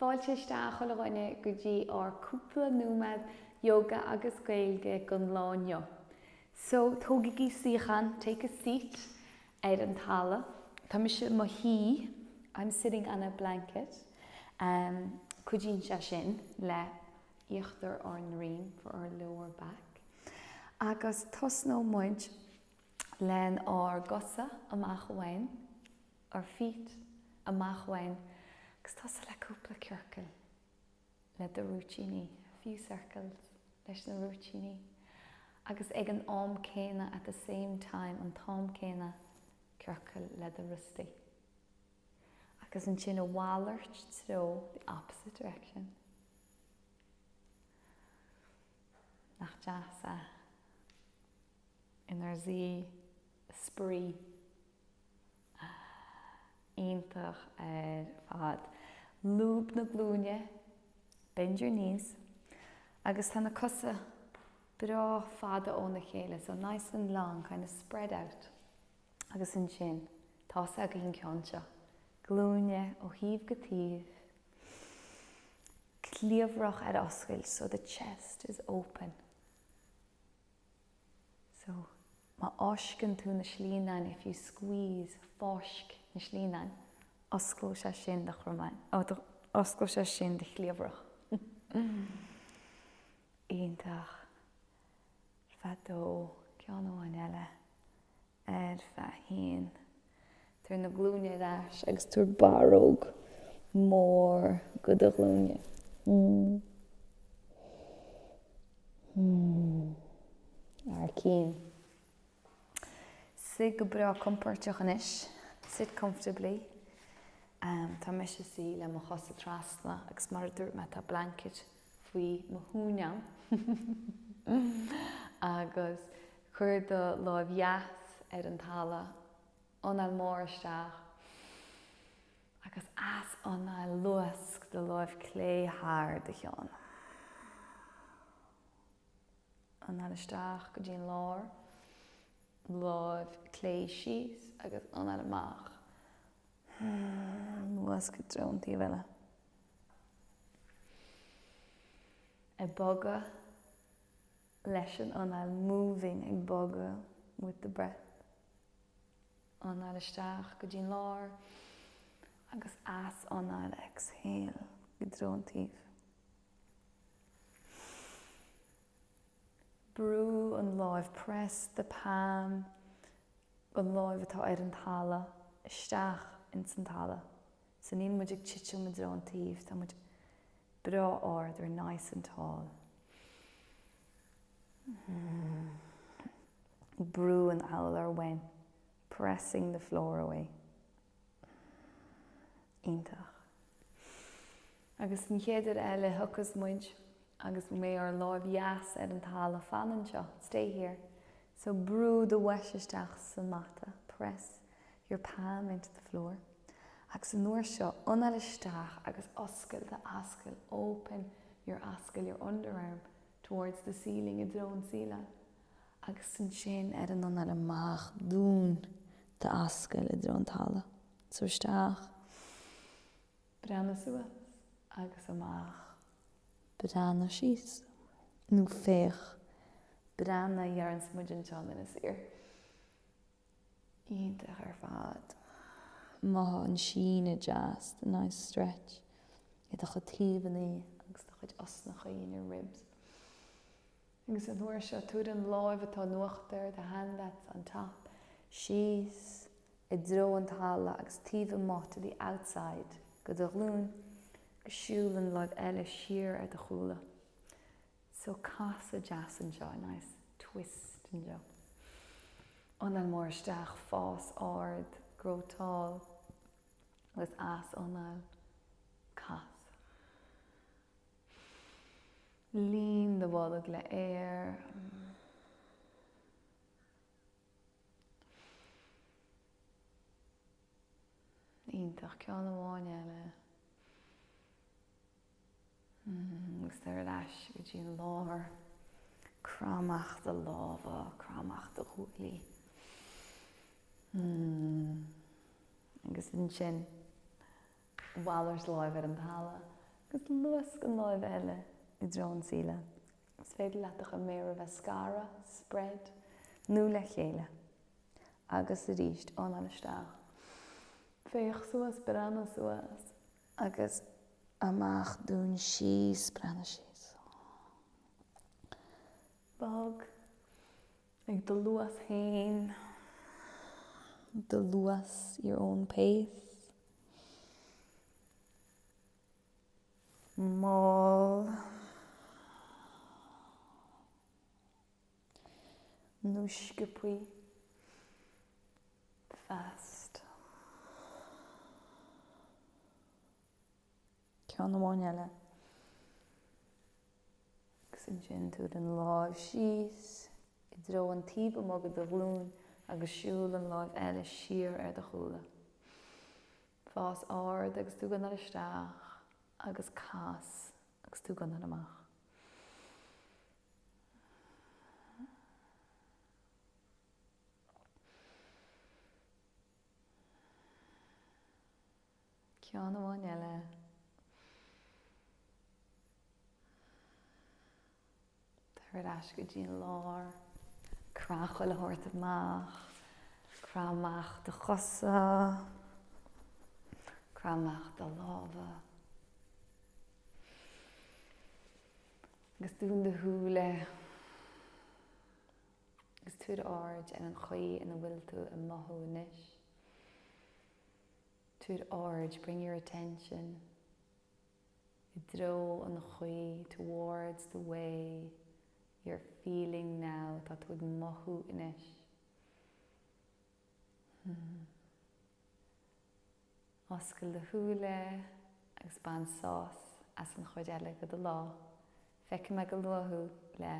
Fáilte isteach chuile dhuine go dtí ár cúpla nóiméad yoga agus Gaeilge don lá inniu. So, tógaigí suíochán, take a seat, ar an talamh. Tá mise i mo shuí, I'm sitting on a blanket. Um, cuidíonn sé sin le íochtar ár ndroim, for our lower back. Agus tosnóidh muid len ár gcosa amach uainn, our feet amach uainn, agus tosaigh le cúpla ciorcal le do rúitíní, a few circles leis na rúitíní, agus ag an am céanna, at the same time, an t-am céanna, ciorcal le do rostaí. Agus ansin a mhalairt treo, the opposite direction. Nach deas é? Inár suí, spraoi. Iontach ar fad. Lúb na glúine, bend your knees, agus tá na cosa breá fada óna chéile, so nice and long, kind of spread out. Agus ansin, tá's againn an ceann seo, glúine ó thaobh go taobh, cliabhrach ar oscailt, so the chest is open. So, má fháisceann tú na slíonáin, if you squeeze, fáisc na slíonáin, osclóidh sé sin do chromáin, osclóidh sé sin do chliabhrach. Iontach. Ar feadh dó, ceann amháin eile. Ar feadh haon. Tabhair na glúine ar ais agus tabhair barróg mór go do ghlúine. Thar cinn. Suigh go breá compordach anois. Sit comfortably. Tá mise suí le mo chosa trasna agus mar a dúirt mé tá blanket faoi mo thóin agam. Agus cuir do láimh dheas ar an talamh, anáil mór isteach agus as anáil luasc do láimh clé thar do cheann. Anáil isteach go dtí an lár, láimh clé síos agus anáil amach. Luasc i dtreo an taobh eile. Ag bogadh leis an anáil, moving, ag bogadh with the breath. Anáil isteach go dtí an lár agus as anáil, exhale, i dtreo an taobh. Brú an láimh, press the palm, an láimh atá ar an talamh, isteach ins an talamh. So níl muid ag titim i dtreo an taoibh, tá muid breá ard, we're nice and tall. Brú an urlár uainn, pressing the floor away. Iontach. Agus an chéad uair eile thiocfas muid agus mbeidh ár láimh dheas ar an talamh, fan anseo, stay here. So brú do bhois isteach sa mata, press your palm into the floor. Agus an uair seo, anáil isteach agus oscail d'ascaill, open your ascaill, your underarm towards the ceiling, i dtreo an tsíleáil. Agus ansin ar an anáil amach, dún d'ascaill i dtreo an talaimh. So isteach, breathnaigh suas agus amach, breathnaigh síos, nó féach, breathnaigh, deireanns muid anseo in Inis Oírr. Iontach ar fad. Mothaigh an síneadh deas, the nice stretch, i do chuid taobhanna agus do chuid osnachaí in your ribs. Agus an uair seo, tabhair an láimh atá in uachtar, the hand that's on top, síos i dtreo an talaimh agus taobh amuigh, to the outside, go do ghlúin, agus siúl an láimh eile siar ar do chúla. So casadh deas anseo, a nice twist anseo. Anáil mór isteach, fás ard, grow tall, agus as anáil, cas. Líon do bholg le aer. Iontach, ceann amháin eile. Agus tar ar ais go dtí an lár. Croith amach do lámha, croith amach do ghuaillí. Agus ansin, mhalairt láimh ar an talamh. Agus luasc an láimh eile i dtreo an tsaoile. Is féidir leat do chuid méara bheith scartha, spread, nó le chéile. Agus arís, anáil isteach. Féach suas, breathnaigh suas. Agus amach, dún síos, breathnaigh síos. Bog ag do luas féin, do luas, your own pace. Mall nó sciobthaí fast. Ceann amháin eile. Agus ansin tabhair an láimh síos i dtreo an taobh amuigh de do ghlúin agus siúl an láimh eile siar ar do chúla. Fás ard agus tú ag anáil isteach agus cas agus tú ag anáil amach. Ceann amháin eile. Tar ar ais go dtí an lár. Croith chuile shórt amach. Croith amach do chosa. Croith amach do lámha. Agus dún do shúile. Agus tabhair aird ar an chaoi ina bhfuil tú ag mothú anois. Tabhair aird, bring your attention, i dtreo an chaoi, towards the way you're feeling now, atá tú ag mothú anois. Oscail do shúile agus bain sás as an chuid eile de do lá. Feicfidh mé go luath thú le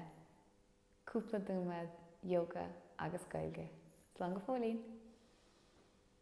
cúpla nóiméad yoga agus Gaeilge. Slán go fóillín!